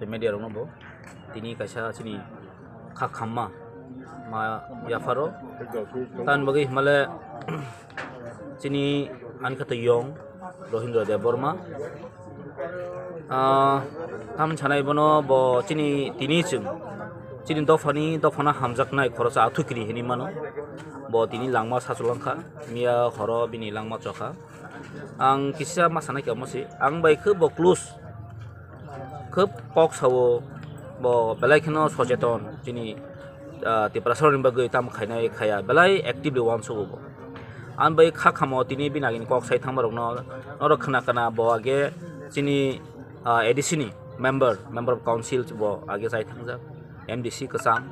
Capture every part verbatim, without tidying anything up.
Media rokno bo tini kaisa chini kha khamma ma yapharo. Tan bagwi himale chini ani kha twi yong Rohindra Debbarma. Ah, tam sanai bono bo chini tini chwng chini dophani dophano hamjaknai khoroksa athukiri hinwi mano. Bo tini langma sachulangkha, miya horo bini langma chokha. Ang kisa ma sanai kamo se, ang bai khe bo close, khub kok sao, bo belai kheno socheton, chini, ah, Tiprasarokni bagwi tamo khainai khaya, belai actively uansugo bo. Ang bai kha khamo tini bini agini kok sai thangmarokno, norok khna khna bo age chini, ah, A D C ni member, member of council bo age sai thangjak, M D C kwcham.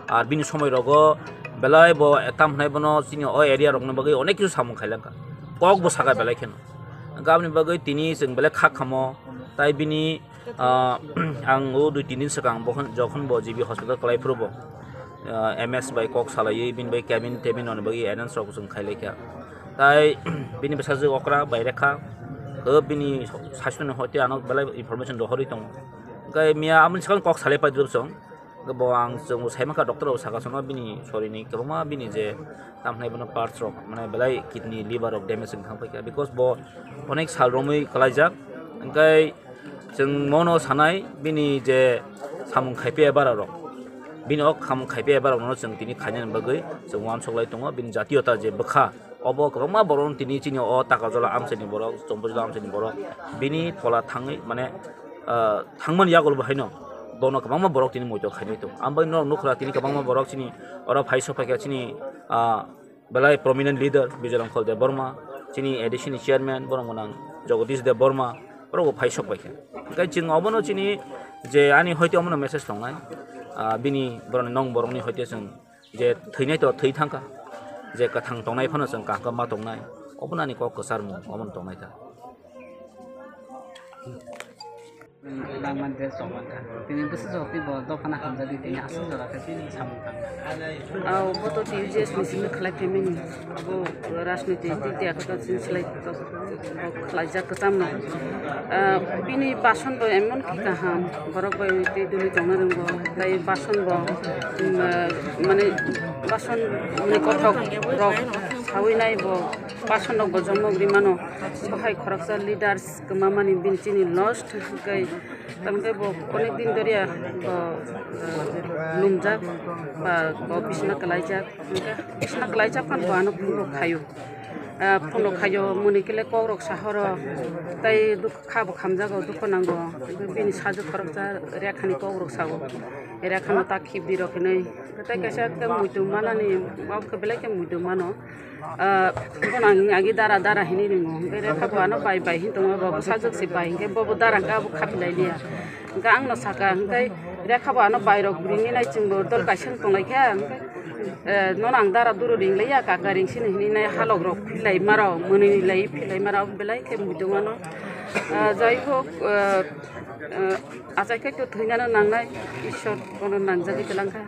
Ar bini somoi rogo belai bo tam hwnai bono chini o area rokni bagwi onek kisu samung khailangkha. Kok bo saka belai kheno. Hwnkhe aboni bagwi tini chwng belai kha khamo, tai bini, ah, ang o dui tin din swkang bohon, jokhon bo G B hospital kwlai phuru bo, ah, M S bai kok salaiwi bini bai cabin tabin rokni bagwi arrange rok chwng khailaikha. Tai bini bwsajwk okra bai rekha, o bini sasthoni hoite ano belai information rohorwi tongo. Hwnkhe miya amoni swkang kok salai paidwp chwng. Bo ang chwng bo sai mankha, doctor rok saka chwngno bini sorini kwbangma bini je tam hwnai bono parts rok, mane belai kidney, liver rok damage wng thang paikha, because bo onek sal romwi kwlaijak. Hwnkhe chwng mono sanai bini je samung khaipiya bara rok, bini o samung khaipiya bara rokno chwng tini khainani bagwi chwng uansuk lai tongo, bini jatiyota je bwkha. Obo kwbangma borok tini chini o Takarjala amchaini borok, Chompuijala amchaini borok, bini phola thangwi, mane, ah, thangmani yagulo bo haino bono kwbangma borok tini muitu khainai tongo. Ang bai norok nukhwra tini kwbangma borok chini oro phai sok phaikha chini, ah, belai prominent leader Bijoy Rongkhol Debbarma, chini A D C ni chairman borok gwnang Jagadish Debbarma, borok bo phai sok phaikha. Hwnkhe chwng obono chini je ani hoite omono message tongnai, ah, bini borokni nong borokni hoite chwng je thwinai to thwi thangkha, je kwthang tongnai phano chwng kaham khe ma tongnai, obono ani kok kwcharmung omono tongnai ta. Langmani dress rok mankha. Tini bwsajwk tei bo dophano hamjagwi tini aswk jora khe tini samung tangkha. Ah, bo to T U J S ni simi khlai phaimani. Abo rajniti tei tei akhe to chini slai to khlaijak kwcham no. Ah, bini bason bo emon khe kaham. Borok bai tei duli tongna rwngo. Tai bason bo, mm, ah, mane bason ni kothok rok sawi nai bo. Bason rok bo jomo wngwi mano. Bo hai khoroksa leaders kwma mani bini chini lost. Hwnkhe tamkhe bo onek din doriya bo, ah, lumjak ba bo bisna kwlaijak. Hwnkhe bisna kwlaijak phano bo ano phunuk khaio. Ah, phunuk khaio, muni kile kok rok sahoro, tei dukha bo khamjago, dukho nango. Bini sajwk khoroksa rekhani kok rok sao. Rekhano ta khibdi rok hinwi. Tei kaisa ekta muitu manani, abo khe belai khe muitu mano. Ah, bono ang agi dara dara hinwi ringo. Hwnkhe rekha bo ano bai bai hin tongo, bo sajwk se bai hinkhe bo bo dara hwnkhe abo khapi lai liya. Hwnkhe ang no saka, hwnkhe rekha bo ano bai rok ringwi nai chwng bo dol kaisa wng tong lai kha, hwnkhe, eh, nono ang dara duro ring lai ya, kaka ring sini hinwi nai halok rok philai maro, mwnwi lai philai maro, abo belai khe muitu mano. Ah, jai hok, ah, ah, achai khe to thwinano nangnai, Ishwar bono nangjagwi twlang kha,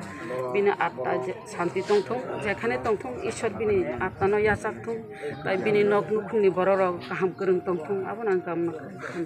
bini atma je santi tong thung, jekhane tong thung, Ishwar bini atma no yachak thung, tai bini nok nukhungni borok rok kaham kwrwng tong thung, abono ang kamna kha.